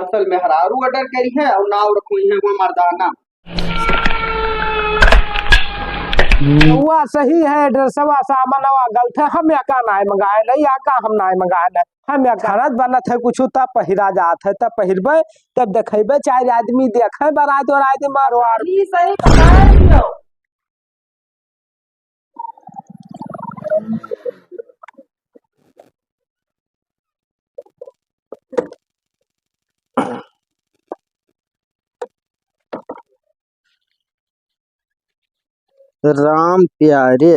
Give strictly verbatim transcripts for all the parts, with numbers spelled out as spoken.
असल मेहरारू order करी है और नाव रखोई है वो मर्दाना। हुआ सही है, एड्रेसवा सामनवा गलत है, हम या का नाय मंगाए नहीं, या का हम नाय मंगाए नहीं, हम या खरच बनत है कुछ, तब पहिरा जात है, तब पहिरबे, तब देखेबे, चार आदमी देखे, बरात और आदमी मारो आर। ई सही बताए दियो। राम प्यारे।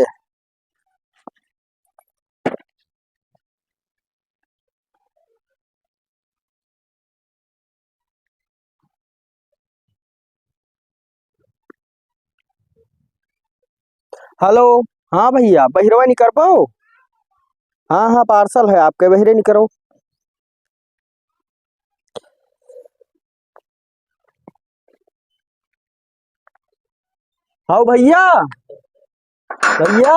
हेलो, हाँ भैया, बहिरवा निकरबो? हाँ, हाँ, पार्सल है आपके, बहिरे निकरो। हाउ भैया, भैया,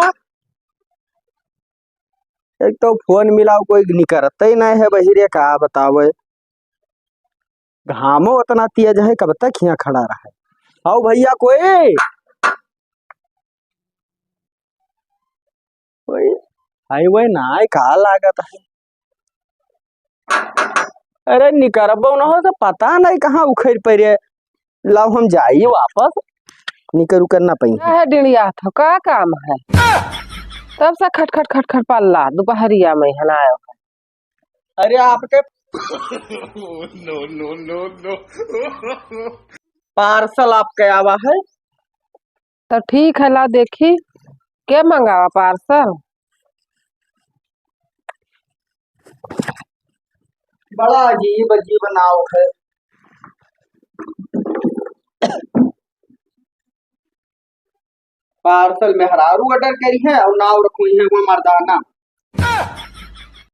एक तो फोन मिलाओ, कोई निकरते ही नहीं है बहिरे, का बतावे, घामो उतना तेज है, कब तक हियाँ खड़ा रहे। हाउ भैया, कोई, कोई हाईवे ना आए, का लागत है? अरे निकरबो न हो तो पता नहीं कहाँ उखड़ पड़े। लाओ हम जाई वापस, निकर उकर ना पाई। का है डिड़िया थो, का काम है? तब से खट खट खट खट पल्ला दोपहरिया में हनायो। अरे आपके no no no no. Parcel आपके आवा है। तो ठीक है, ला देखी के मंगावा पार्सल। बड़ा अजीब अजीब नाव है। पार्सल मेहरारू order करी है और नाव रखोई है वो मर्दाना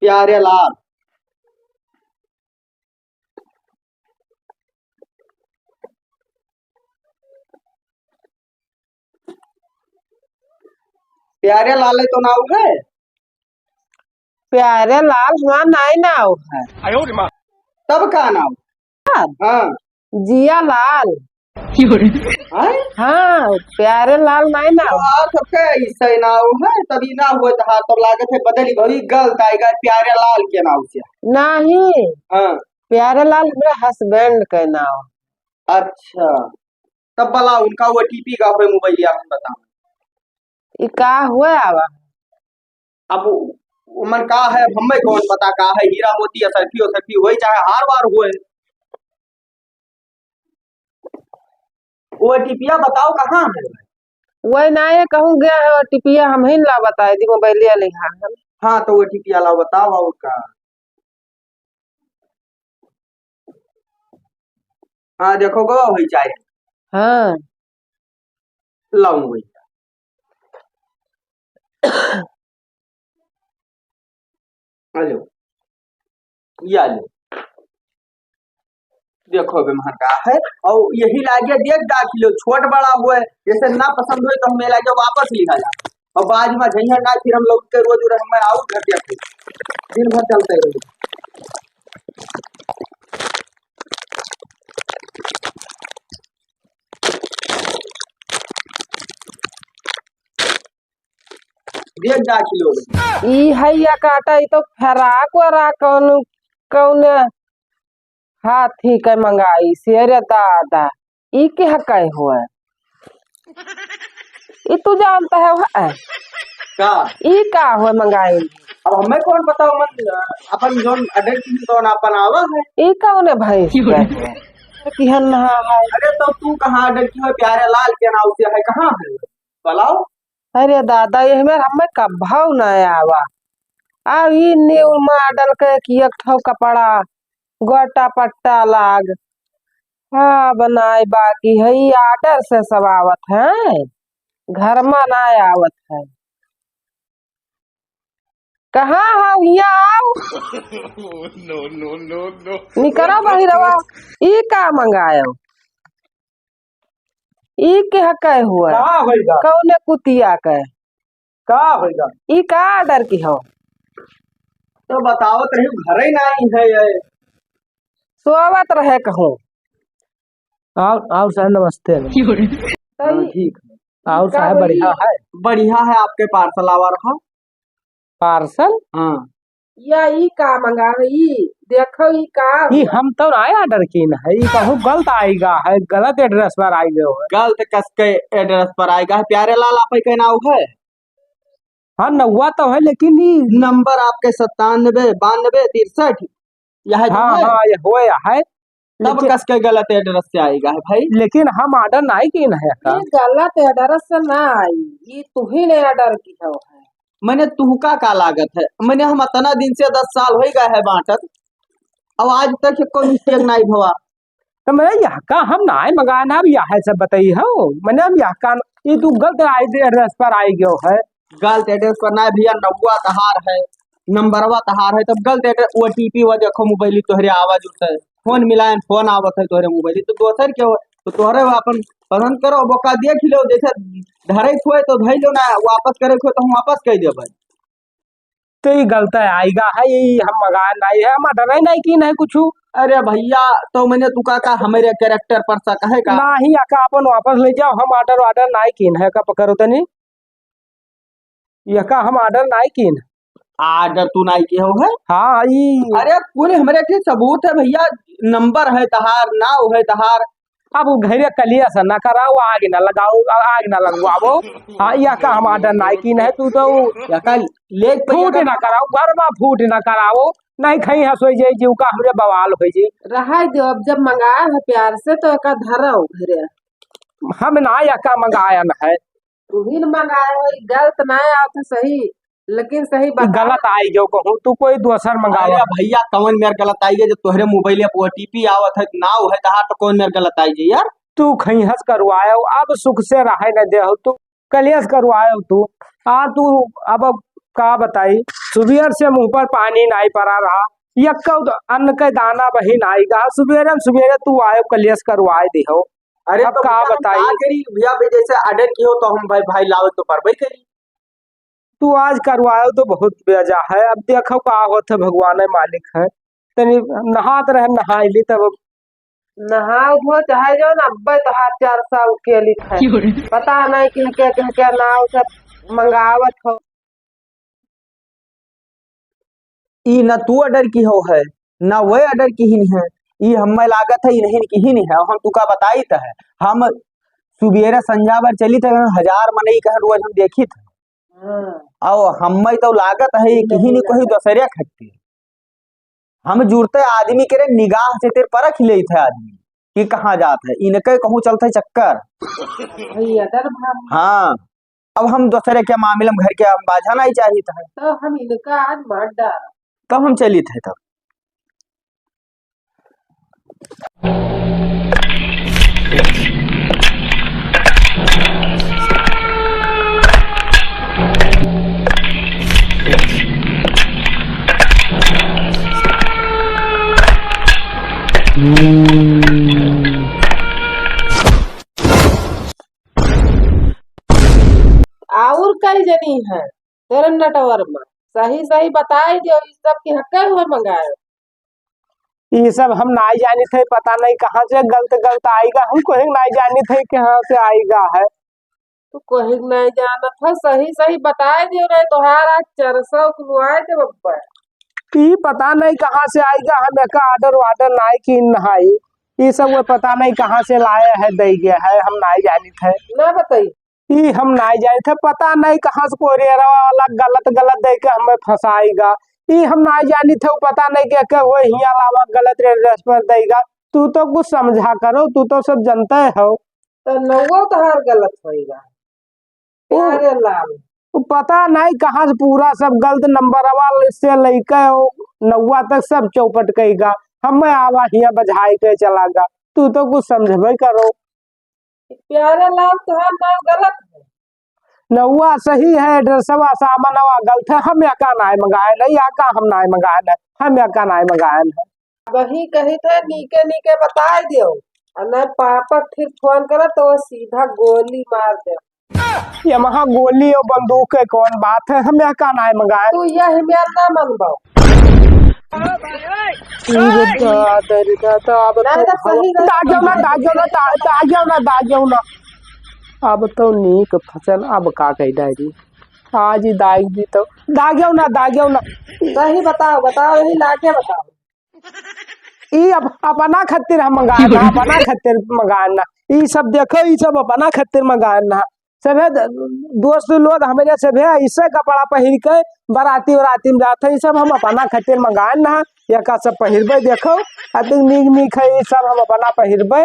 प्यारे लाल। प्यारे लाल है तो नाव है? प्यारे लाल हमार नाई नाव है। तब का नाव? हाँ। जिया लाल। हैं? हाँ, प्यारे लाल नाई नाव। हाँ, सबके ऐसे नाव है, तभी ना हुआ था, तब लागत है बदली भई गलत आएगा प्यारे लाल के नाव से। नहीं। हाँ। प्यारे लाल हमरे husband के नाव। अच्छा, तब बला उनका OTP का हुए मोबाइल या हम बताओ। ई का हुए आवा? अब उ-, उमन का है, अब हमें कौन पता का है, हीरा मोती असरफी असरफी होए, चाहे हार वार होए। OTP या बताओ कहाँ है? वही ना ये कहूँ गया है, OTP या हम ही ला बताए दी, मोबाइल ले ले। हाँ, हाँ, तो OTP या लाओ, बताओ और का। हाँ, देखो गो होई चाहे। हाँ। लाऊं वही। हेलो, या लो। देखो बे महर का है, और यही लागे देख दाखिलो, छोट बड़ा हुए, जैसे ना पसंद होए तो हमें लागे वापस लिहा जा। और बाद में झंझट ना, फिर हम लोग के रोज रोज हमें आउट घर जाते, दिन भर चलते रहे। देख दाखिलो। ई है या काटा, ई तो फराक वराक कौन, कौन हाथी के मंगाई से रे दादा, ई के हकै हुए? ई तू जानता है वह? का? ई का हुए मंगाई? अब हमें कौन पता, मन अपन जौन order की जौन अपन आवा है। ई कौन है भैंस के? किहन नहा है? अरे तो तू कहाँ order की हो? प्यारे लाल के नाव से है, कहाँ है? बताओ। अरे दादा, ये हमें, हमें कभौ न आवा। अब ई new model के कि एक ठो कपड़ा गोटा पट्टा लाग। हाँ, बनाए बाकी है, ई order से सब आवत है, घर में ना आवत है। कहाँ हो, हियाँ आओ। No, no, no, no. निकरो बहिरवा, ई का मंगायो? ई के हकै हुआ? का होइगा? कौने कुतिया के? का होइगा? ई का order की हो? तो बतावत रही, घरे नाई है ये। तो आवत रहे कहूँ। और, और साहब नमस्ते। तो हाँ, ई ठीक है। और का साहब बोली? बढ़िया है? बढ़िया है, आपके parcel आवा रहा। Parcel? हाँ। या ई का मंगावे ई? देखो ई का ई हुआ? हम तो नाय order कीन है, ई कहूँ गलत आइगा है, गलत address पर आइगो है। गलत कस के address पर आइगा है? प्यारे लाल आप ही के नाव है? हाँ, नौवा तो है, लेकिन ई नंबर आपके सत्तानबे बानबे तिरसठ, यह तो हाँ, है? हाँ, ये होया है। तब लेकिन कस के गलत address से आइगा है भाई? लेकिन हम order नाहीं कीन है का? ई गलत address से ना आई, ई तुही ने order किहो है। मने तुहका का लागत है? मने हम अतना दिन से दस साल होइगा है बाँटत, अब आज तक एको mistake नाहीं भवा। तो मने यहका हम नाहीं मंगाएन, अब यह सब बताई हो, मने हम यहका, ई तू गलत आइ-, address पर आइगो है। गलत address पर नाहीं भइया, नौवा तहार है, नंबरवा तहार है, तब गलत address, OTP वा देखो मोबाइल तोहरे आवाज उठे, फोन मिलाएन, फोन आवत है तोहरे मोबाइल, तो दोसर के हो, तो तोहरे अपन पसंद करो, अब ओका देख लो, जैसे धरे के होए तो धइ लो ना, वापस करे के होए तो हम वापस कइ देबै। तो ई गलत आइगा है, ई हम मंगाएन नाहीं है, हम order ही नाहीं कीन है कुछु। अरे भइया, तो मने तुका का हमरे character पर शक है का? नाहीं, यहका अपन वापस लइ जाओ, हम order वार्डर नाहीं कीन है, का पकड़ो तनी। यहका हम order नाहीं कीन। Order तू नाहीं किहो है? हाँ, ई अरे, कुल हमरे के सबूत है भइया, नंबर है तहार, नाव है तहार। अब उ घरे कलिया से ना कराओ, आग ना लगाओ, आ-, आग ना लगवाओ। हाँ, यहका हम order नाहीं कीन है, तू तो यहका ले फूट ना कराओ, घर मा फूट ना कराओ, नाहीं खइहस होइ जाई, जीव का हमरे बवाल होइ जाई। रहा दो, अब जब मंगाए है प्यार से तो एका धरो घरे। हम ना यहका मंगाएन है। तुही न मंगाए हो, ई गलत ना आवत है सही, लेकिन सही ई बता। गलत आइगो कहूँ, तू कोई दोसर मंगावा। अरे भइया, कवन मेर गलत आइगे, जब तोहरे मोबाइल पे OTP आवत है, नाव है तहार, तो कवन मेर गलत आइगे यार? तू खइहस करवायो, अब सुख से रहे न देहो तू, कलेस करवायो तू। आ तू अब का बताई, सुबेर से मुँह पर पानी नाहीं परा रहा, यक्को अन्न के दाना बही नाहीं गा, सुबेरे न सुबेरे तू आयो, कलेस करवाए देहो। अरे अब तो का भइया, हम बताई? का करी भइया, भाई जैसे order किहो तो हम भाई, भाई लावे तो परबे करी। तू आज करवायो तो बहुत बेजा है, अब देखो का होत है, भगवान ही मालिक है। तनी नहात रहे, नहाई ली तब। नहाओ धो चाहे जो न, अब्बे तो हाथ चार सौ के लिख है। क्यों रे? पता नहीं किन के, किन के नाव से मंगावत हो। ई न तू order किहो है, न वह order किहिन है, ई हम्मे लागत है, इन्हिन किहिन है। हम तुका बताइत है, हम सुबेरे संझा भर चलित है, हजार मनई कहे रोज हम देखित है। हाँ। और हम्मे तो लागत है, ई किहिन नहीं कोई लागत। दोसरे खट्टी। हम जुड़ते आदमी के रे निगाह से तेरे परख लेत है आदमी कि कहाँ जात है, इनके कहूँ चलत है चक्कर। भैया, डर भाग। हाँ, अब हम दोसरे के मामले में घर के हम बाझा नहीं चाहित है। तो हम इनका आज मार डाल। तब हम चलित है तब। और कई जनी है तोरे नटवर में, सही सही बताई दियो, ई सब के हक्के हुआ मंगाए। ई सब हम नाई जानित है, पता नहीं कहाँ से गलत गलत आइगा, हम कोई नाई जानित है कहाँ से आइगा है। तू कोई नाई जानत है, सही सही बताए दियो, नहीं तोहार आज चार सौ कुलवाए दे बब्बा। ई पता नहीं कहाँ से आइगा, हम एका order वार्डर नाई कीन है। ई सब वो पता नहीं कहाँ से लाए है, दे गया है, हम नाई जानित है। ना बताई। ई हम नाई जानित है, पता नहीं कहाँ से कोरियरवा वाला गलत गलत दे के हमें फंसाएगा। ई हम नाई जानित है, पता नहीं के, के वो हियाँ लावा गलत address पर देगा। तू तो कुछ समझा करो, तू तो सब जनते हो। तो नौवा तोहार गलत होएगा। ओ, अरे लाल। ओ पता नहीं कहाँ से पूरा सब गलत नंबरवा से लेके ओ नौवा तक सब चौपट कइगा। हमें आवा हियाँ बझाए के चलागा। तू तो कुछ समझबे करो। प्यारे लाल, तोहार नाव गलत है। नौवा सही है, addressवा सामनवा गलत है, हम एका नाई मंगाएन है, एका हम नाई मंगाएन है, हम एका नाई मंगाएन है। वही कहित है, नीके नीके बताए दियो, और नहीं पापक फिर फोन करत तो वो सीधा गोली मार दे। ये महा गोली और बंदूक के कौन बात है, हम एका नाई मंगाएन। तू यह मेर ना मनबो। ई रे दादा रे दादा, अब ना, तो तो सही बात दाग्यो ना, दाग्यो ना, दा-, दाग्यो ना, दाग्यो ना। अब तो नीक फंसन, अब का कही डायरी। आज ही दाग दी तो दाग्यो ना, दाग्यो ना। सही बताओ, बताओ, यही लाके बताओ। ई अप-, अपना खातिर हम मंगाए ना, अपना खातिर मंगाए ना। ई सब देखो, ई सब अपना खातिर मंगाए ना। सभे द-, दोस्त लोग हमरे सभे ऐसे कपड़ा पहिर के बराती उराती में जात है, ई सब हम अपना खातिर मंगाए ना। एका सब पहिरबे, देखो, अतिक नीक नीक है, ई सब हम अपना पहिरबे।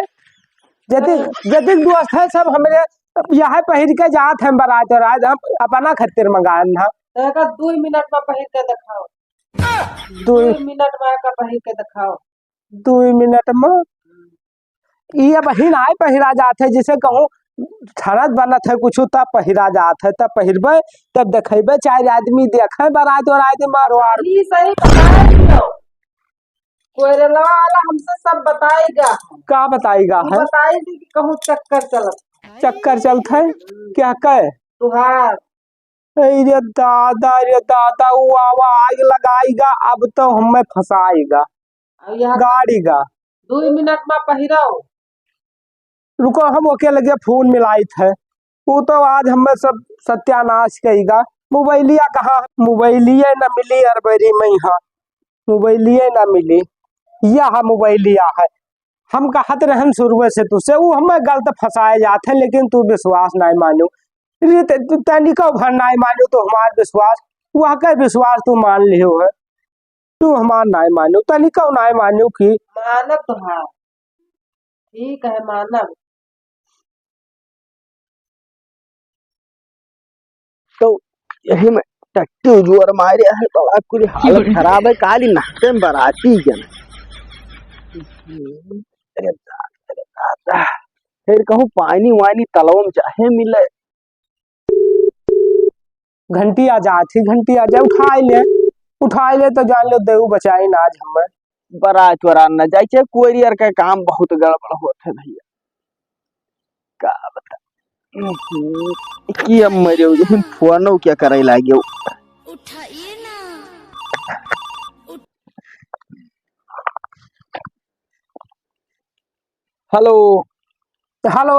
जतिक, जतिक दोस्त है, सब हमरे यह पहिर के जात है बरात उरात, हम अपना खातिर मंगाए ना। तो एका दुई मिनट में पहिर के दिखाओ। दुई दुई मिनट में का पहिर के दिखाओ। दुई मिनट में? ई अब ही नाय पहिरा जात है, जैसे कहूँ ठरत बनत है कुछ, तब पहिरा जात है, तब पहिरबे, तब देखेबे, चार आदमी देखे, बरात उरात में मारो आर। ई सही बताई दियो। कोयरला वाला हमसे सब बताएगा। का बताएगा वो है? बताई दी कि कहूँ चक्कर चलत। चक्कर चलत है? क्या कहे? तुहार। ए रे दादा, रे दादा, वो आवा आग लगाएगा, अब तो हमें फंसाएगा। अब यहाँ गाड़ी का। दुई मिनट में पहिराओ। रुको, हम ओके लगे फोन मिलाइत है। वो तो आज हमें सब सत्यानाश करेगा। मोबाइलिया कहाँ? मोबाइलिया न मिली अरबरी में यहाँ। मोबाइलिया न मिली। यह मोबाइलिया है। हम कहत रहन शुरुए से तुझसे, वो हमें गलत फंसाए जात है, लेकिन तू विश्वास नाय मान्यो। रे, त-, त-, तनिको भर नाय मान्यो तो हमार विश्वास, वह के विश्वास तू मान लियो है। तू हमार नाय मान्यो, तनिको नाय मान्यो कि मानब तोहार। ठीक है, मानब। तो यही में टट्टी जोर मारे है, बड़ा कुल हालत खराब है। काली नाश्ते में बराती जन। अरे दादा, अरे दादा। फिर कहूँ पानी वानी तलवा में चाहे मिले। घंटी आ जात ही, घंटी आ जाए, उठाई ले, उठाई ले तो जान लो देऊ बचाई ना आज हमें। बरात वरात न जाए, चाहे कोरियर का काम बहुत गड़बड़ होत है भैया। का बता। हम्म, कि अब मरे हो, जैसे फोनो क्या करे लागे हो। उठाइए ना। हेलो। हेलो।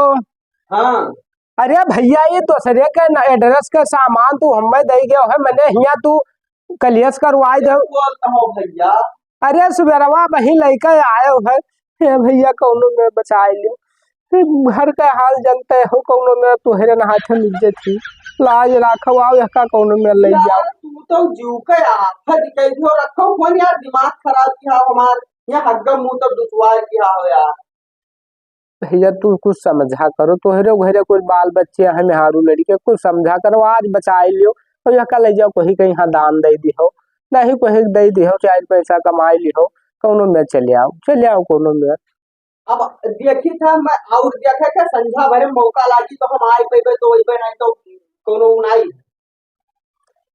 हाँ। अरे भैया, ये दूसरे के न-, एड्रेस के सामान तू हमें दे गयो है, मने हिया तू कलियस करवाई दे। बोल रहा हूँ भैया। अरे सुबेरवा वही लइके आयो है। हे भैया, कौनो में बचाई लियो। हे घर का हाल जानते हो, कौनो में तोहरे न हाथे मिल जाती। लाज राखो, आओ यहका कौनो में ले जाओ। यार, तू तो जीव के आफत कह दियो, रखो फोन यार, दिमाग खराब किया हो हमार। यहाँ हग्गा मुंह तक दुश्वार किया हो यार। भैया, तू कुछ समझा करो, तोहरे घरे कुछ बाल बच्चे हैं, मेहारू लड़के, कुछ समझा करो, आज बचाई लियो। और यहका ले जाओ, कोई कहीं यहाँ दान दे दिहो, नहीं कोई दे दिहो, चार पैसा कमाई लिहो, कौनो में चले आओ, चले आओ कौनो में। अब देखी था मैं, और देखे के संझा भरे मौका लागी तो हम आए पैबे तो अइबे, नहीं तो कौनो उनाई।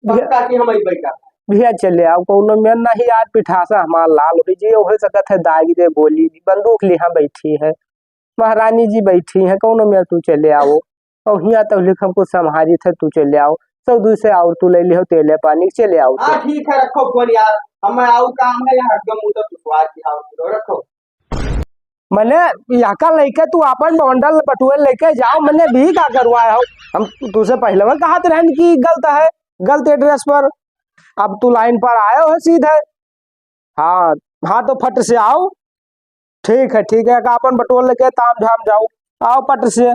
भैया, पक्का कि हम अइबे का। भैया चले आओ, कौनो में नहीं यार, पिठासा हमार लाल हो जी, हो सकत है दागी दे गोली, बंदूक लिहा बैठी है, महारानी जी बैठी है, कौनो में तू चले आओ। और हियाँ तो लिख हमको संभारी थे, तू चले आओ, सौ दुई से और तू ले लिहो, तेले पानी चले आओ। हाँ, ठीक है, रखो फोन यार, हमें और काम है यार, हरदम उधर दुश्वार की हाल रखो। मने यहका लइके तू आपन बंडल बटुए लइके जाओ, मने भी का करवाए हो? हम तुझसे पहले में कहत रहन कि गलत है, गलत एड्रेस पर। अब तू लाइन पर आयो है सीधे। हाँ, हाँ, तो फट से आओ। ठीक है, ठीक है, का आपन बटुआ लइके ताम झाम जाओ। आओ फट से।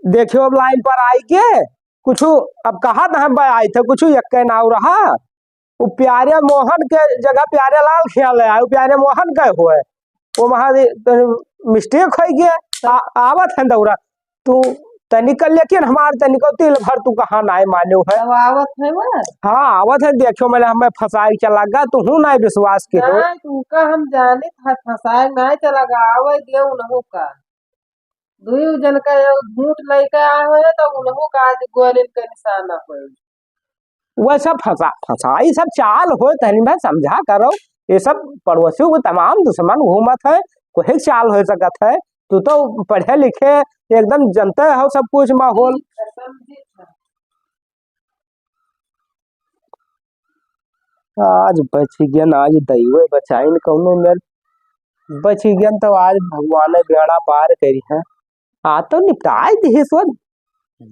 देखियो, अब लाइन पर आई के कुछ, अब कहा था हम आई थे, कुछ यक्के नाव रहा, वो प्यारे मोहन के जगह प्यारे लाल खिया ले आए, वो प्यारे मोहन के होए, वो वहाँ मिस्टेक हो गया। आ-, आवत है दौरा, तू तनिक, लेकिन हमार तनिको तिल भर तू कहा नाय मान्यो है। अब आवत है वो? हाँ, आवत है, देखियो, मैंने हमें फंसाई चला गा, तू हूँ नाय विश्वास के हो। नाय, तुमका हम जाने था, फंसाई नाय चला गा, आवे दे उनहु का। दुई जन का एगो झूठ लइके आए होए, तो उनहु का आज गोलिन के निशाना होए। वह सब फंसा, फंसा, ये सब चाल होए, तनी भाई समझा करो। ये सब पड़ोसियों को तमाम दुश्मन घूमत है, कोई चाल हो सकत है। तू तो पढ़े लिखे, एकदम जनते हो सब कुछ माहौल। समझे था। आज बचि गेन, आज दैवे बचाइन कौनो मेर। बचि गेन तो आज भगवाने बेड़ा पार करिहैं। आ तो निपटाइ दिहिस वन।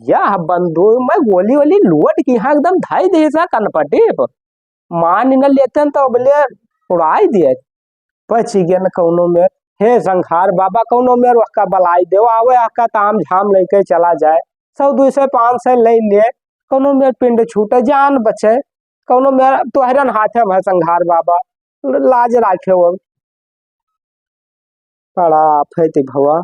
यह बंदूक में गोली वोली लोड किहाँ एकदम धइ दिहिस कनपटी पर। मान न लेतेन तो अबले उड़ाइ दिए। बचि गेन कौनो मेर। हे संघार बाबा, कौनो मेर ओहका बलाइ देउ, आवै ओहका ताम झाम लइके चला जाए। सौ, दुइ सौ, पाँच सौ लइ ले, कौनो मेर पिंड छूटे, जान बचे, कौनो मेर तोहरन हाथे में है संघार बाबा, लाज राखे हो। बड़ा आफत भवा।